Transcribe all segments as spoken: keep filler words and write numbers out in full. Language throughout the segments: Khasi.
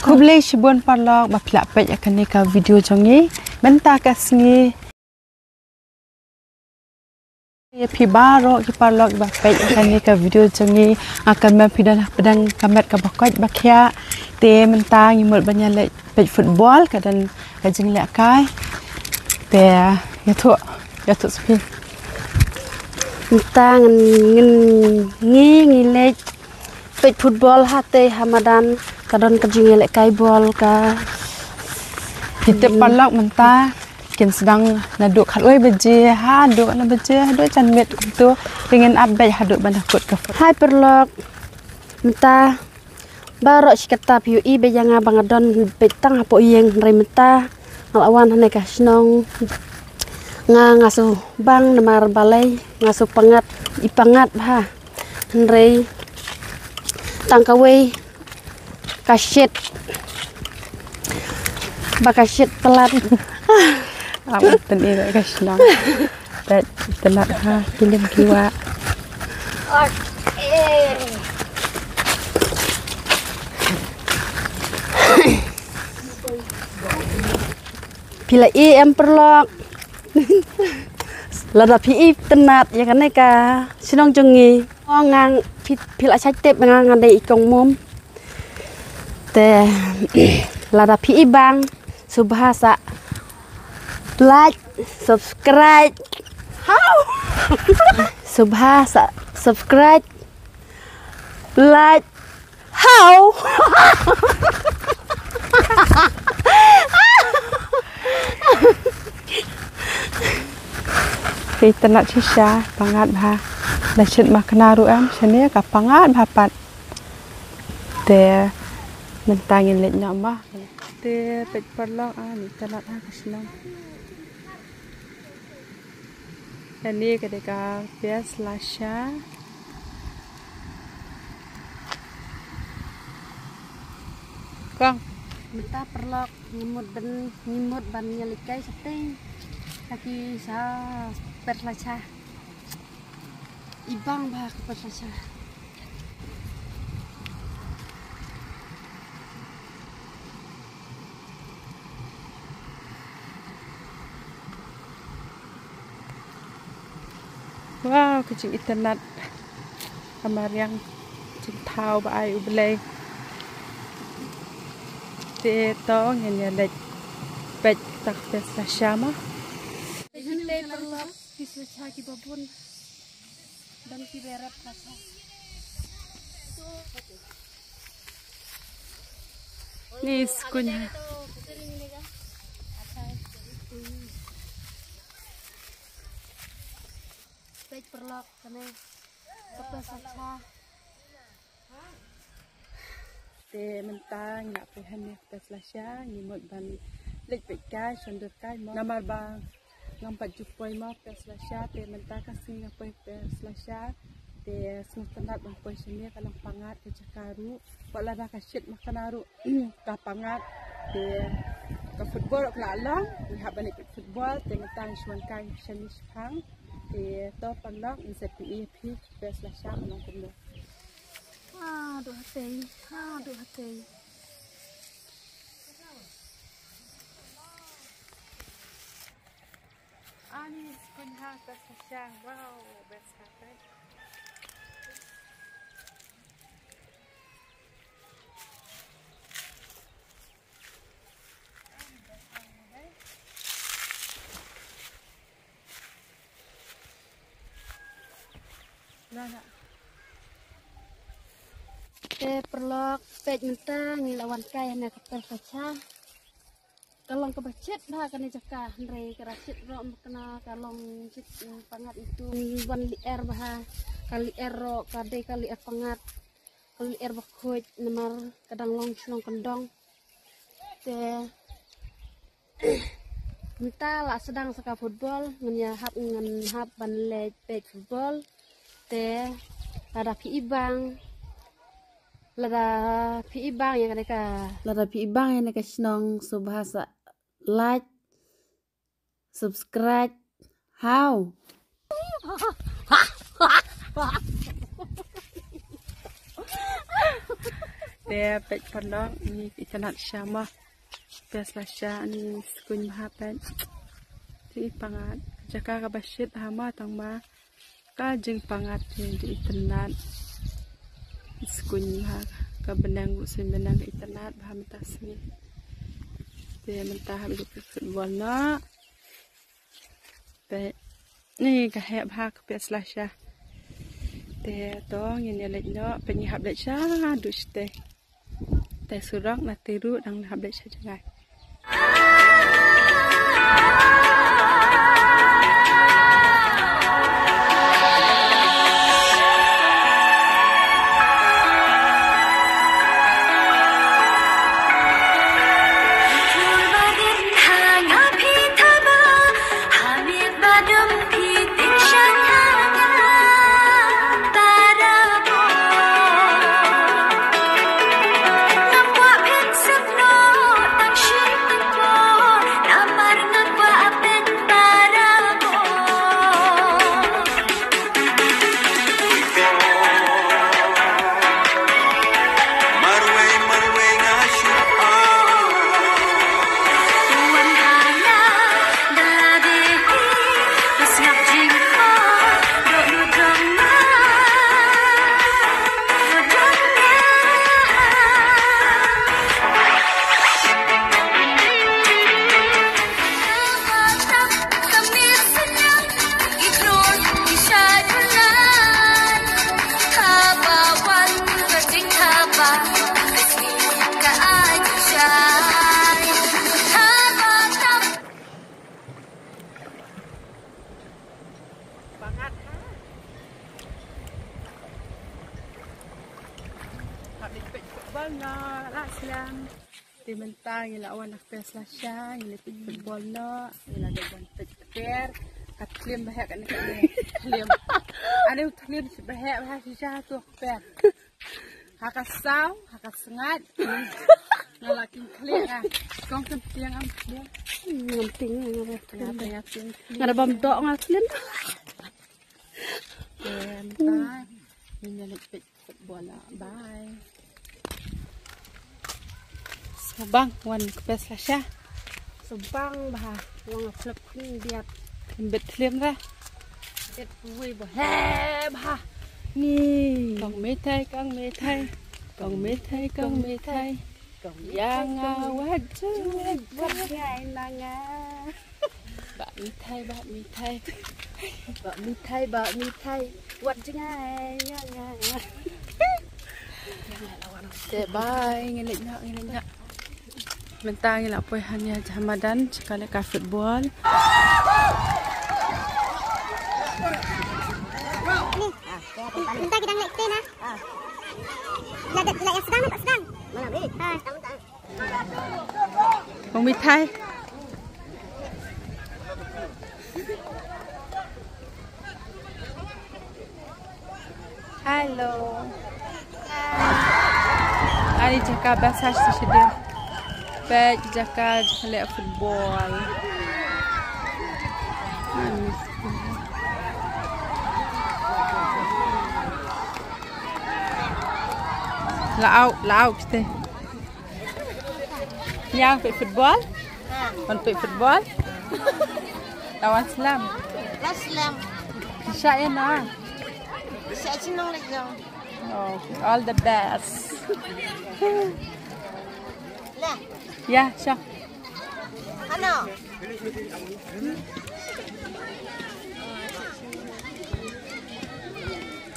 Khublei shibun paralok ba phi la peit ïa kane ka video jong ngi. Mynta ka sngi, ïa phi baroh ki paralok ba peit ïa kane ka video jong ngi, nga kyrmen phi don ha pdeng ka met kaba koit ba khiah. Te mynta ngi mut ban ïa leit peit football, ka don ka jinglehkai. Te ïathuh, ïathuh sa phi. Mynta ngan, ngan, ngi, ngi leit peit football ha te ha madan, ka don ka jinglehkai ball ka. Phi tip paralok, mynta kin sdang naduh khatwei baje haduh khatnoh baje haduh janmiet kumto. Te ngin ap beit haduh ban da kut ka football. Hai paralok, mynta baroh shi katta phi ïohi beit ïa nga ba nga don beit tang hapoh ïing, hynrei mynta nga la wan hangne ka shnong. Nga, nga shu bang namar balei, nga shu pyngngad, i pyngngad bha. Hynrei tang kawei ka shit, ba ka shit palat. Ap tang ïa ka shnong. Bad itynnad ha ki lim ki wah. Phi la ïohi em paralok? Lada phi itynnad ïa kane ka shnong jong ngi, ong nga, phi, phi la shait tip, nga, nga dei i kong Mum. Te lada phi i bang, sngewbha sa like, subscribe. How? Sngewbha sa subscribe, like. How? Phi itynnad shisha, pyngngad bha. Da shit makhna ruh em, shane ka pyngngad bha pat. Te mynta ngin leit noh ma. Te peit paralok, ah, ngi itynnad ha ka shnong. Kane ka dei ka Pyrshah Slasha. Kong. Mynta paralok ngi mut ban, ngi mut ban ïalehkai shaphrang. Ka ki sha Pyrshah Slasha. I bang bha ka Pyrshah Slasha. Wow, ka jingitynnad ka mariang, jingthaw ba ai U Blei. Te to ngin ïa leit peit kata ka Pyrshah Slasha ma. Te paralok, ki slasha kiba bun. Don kiba rep slasha. Ni skunya. Peit paralok kane. Kata slasha. Te mynta ngi la poi hangne ha Pyrshah Slasha, ngi mut ban leit peit kai, shon dur kai mo. Namar ba ngam pat ju poi mo ha Pyrshah Slasha, te mynta ka sngi nga poi ha Pyrshah Slasha. Te sngewtynnad ban poi shane, ka long pyngngad ka jaka ruh. Wat lada ka shit makhna ruh ka pyngngad. Te ka football ruh ka la long, ngi hap ban leit peit football, te mynta ngi shu wan kai shane shipang. Te to paralok, ngi sa pyni ïa phi Pyrshah Slasha ka long kumno. Haduh hatei, haduh hatei. Ani skunya ha Pyrshah Slasha, wow, best ha te. Te paralok, peit mynta ngi la wan kai hangne ha ka Pyrshah Slasha. Ka long kaba shit bha kane jaka, hynrei ka la shit ruh, makhna ka long shit, mm, pyngngad itu, wan lyer bha, ka lyer ruh ka dei ka lyer pyngngad, ka lyer bakhuid namar ka dang long shnong kyndong. Te mynta la sdang sa ka football, ngan ïa hap, ngan hap ban leit peit football. Te lada phi i bang, lada phi i bang ïa kane ka, lada phi i bang ïa kane ka shnong, sngewbha sa like, subscribe. How? Te peit paralok, ine i tynnad sha ma. Peit sla sha, ine skuin bha peit. Te i pyngngad. Jaka kaba shit ha ma tang ma ka jingpyngngad, te i tynnad. Skuin bha ka bneng, u suiñ bneng i tynnad bha mynta sngi. Te mynta hap ïa ka peit football noh. Te ine ka heh bha ka peit sla sha. Te to ngin ïa leit noh, peit ngi hap leit sha duh shatei. Te surok na te ruh dang hap leit sha jngai. Bangat ha. Hap leit peit football noh la slem. Te mynta ngi la wan na kper sla sha, ngi la peit football noh, ngi la dep wan peit kper. Ka thliem ba heh kane, kane thliem. Ane u thliem ba heh ba ha shisha tu kper. Ha ka saw, ha ka sngaid. Nga la king khlieh nga. Kong kan tiang am tiang. Ngam ting nga ba. Nga ba nga ting. Nga da bam dok nga klin. Em, bye. Ni nga lek pek bol la. Bye. Subang wan kepes la sha. Subang bha, wan klep king biat. King bet thliem ra. Bet wei bha. He bha. Ni. Kong methai, kong methai. Kong methai, kong methai. Kong ya nga wajut. Wajut ngai na nga. Ba methai, ba methai. Ba methai, ba methai. Wat jngai ya nga. Te bye, ngi leit noh, ngi leit noh. Mynta ngi la poi hangne ha madan, sha ka lehkai football. Mynta ki dang leit te na. La da, la ïa sdang, la sdang. Mana be? Ha. Kong methai. Hello. Ani jaka ba sah sha shadien. Peit jaka, jaka leh football. La au, la au kita. Ïa peit football? Ha. Wan peit football? La wan slem. La slem. Sha ïa na. Sha chinong lek jong. Oh, all the best. La. Ïa, sha. Ano?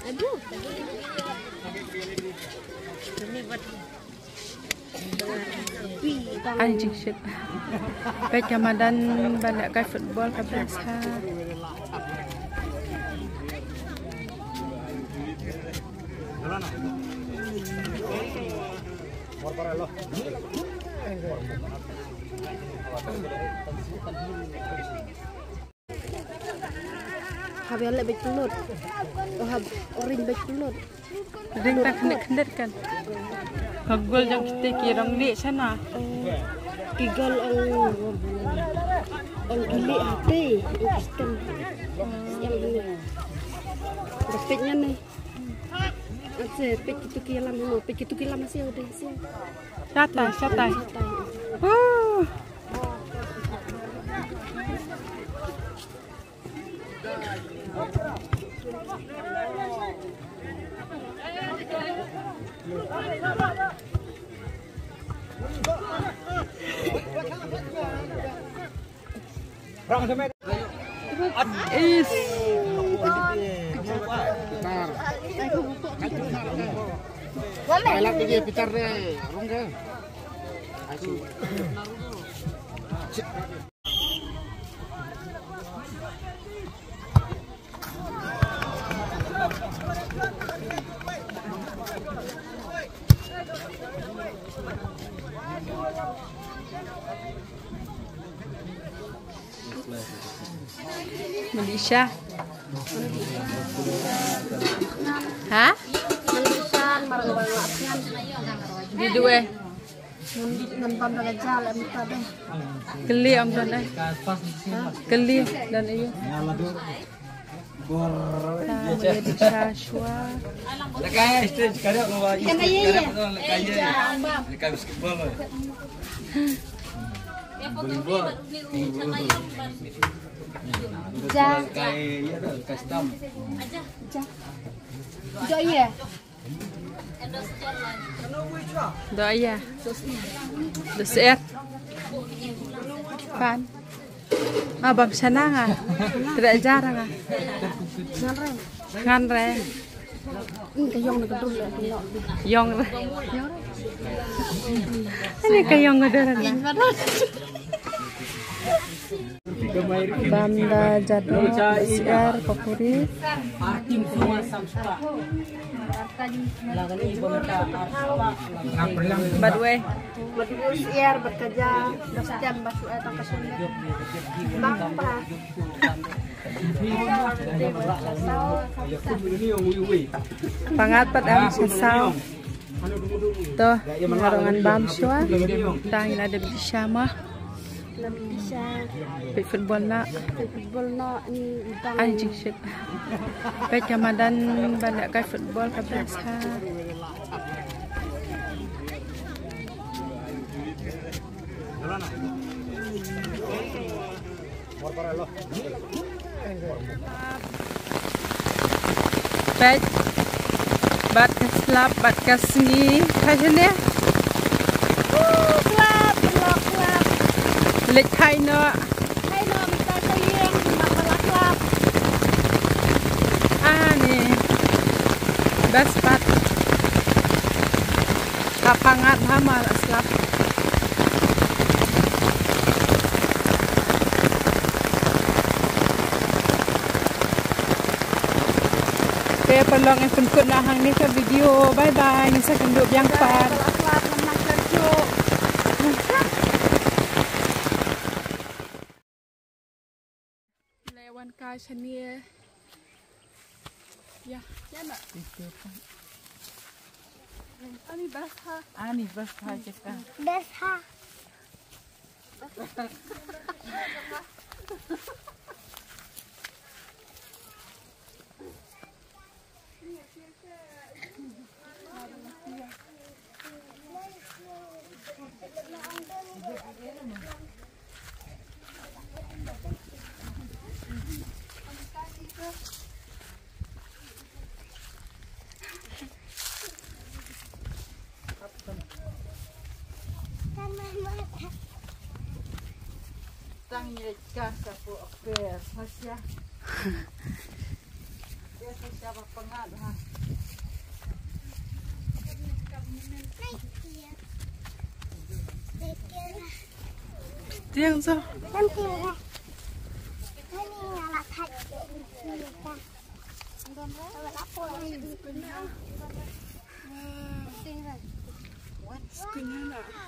Aduh. Demi buat Ai jingshit. Peit ka madan ba lehkai football ka best ha. Haba ïaleh beit pynlut. O haba ring beit pynlut. Ring ta khyndiat khyndiat kan. Ka gol jong kita ki rong lieh shana. Ki gol ong, ong ki lieh hati. Ong ki stem. Siang hynne. Dapet ngan ni. Ase, peit kitu ki ïalam, no, peit kitu ki ïalam, ase, udah, ase. Shatai, shatai. Shatai. Uh. Is. Pitar deh, rung deh. Malaysia. Ha? Di dua. Ngan, ngan bam da ka ja leh mynta deh. Kylli ym don deh. Kylli don aïu. Ka mut ïa di sha shuwa. Lehkai stage ka dei, ka dei basketball. Volleyball. Ja. Lehkai ïa da custom. Ja. Jom ïa. Doh ïa. Doh syiar. Pan. Ah, bam shana nga. Treh jar nga. Ngan re. Ngan re. Ka ïong na ka dur le. Ïong re. Ani ka ïong ka dur na. Bam da jadon, syiar, pakuri. Bad wei. Bad wei syiar, bad ka ja, bad stem, bad shuwa, tang ka shuwa. Bam pa. Pangat pat am sha saw. To, nga ruh ngan bam shuwa. Tang ïa la dep sha ma. Peit football na. Peit football na, ni bang. Ai jingshit. Peit ka madan ban lehkai football ka best ha. Peit. Bad ka slap, bad ka sngi. Ka shane. Uh, slap, slap, slap. Leit khai noh. Khai noh, mynta ka ïing, mynta ka la slap. Ani. Best part. Ka pangat ha ma la slap. Te paralok, ngan pynkut noh hangne ka video. Bye bye. Ngin sa ïakynduh biang pat. Leh wan kai shane. Ya, ya na. Ani best ha. Ani best ha jaka. Best ha. Tang ïa ka sa pu ape Malaysia. Ïa sa ba pangat ha. Tiang so.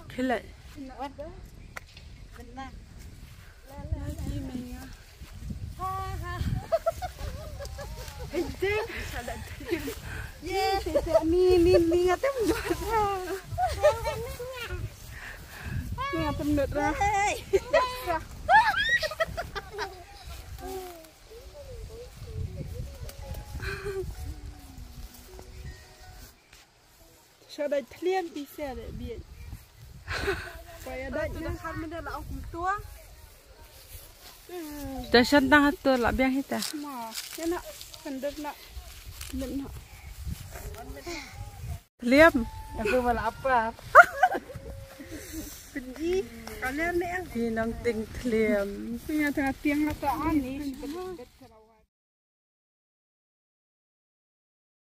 Khilai. Ni ni ni ngatem. Ni ngatem nut ra. Dai thliam pisa de biet. Kaya dai na khar menda la ong kumtua. Da shan tang hato la biang hita. Ma, ya na, kendar na. Kendar na. Thliam. Aku malah apa? Penji, kaner ne ah. Di nang ting thliam. Punya tengah tiang na ta ani.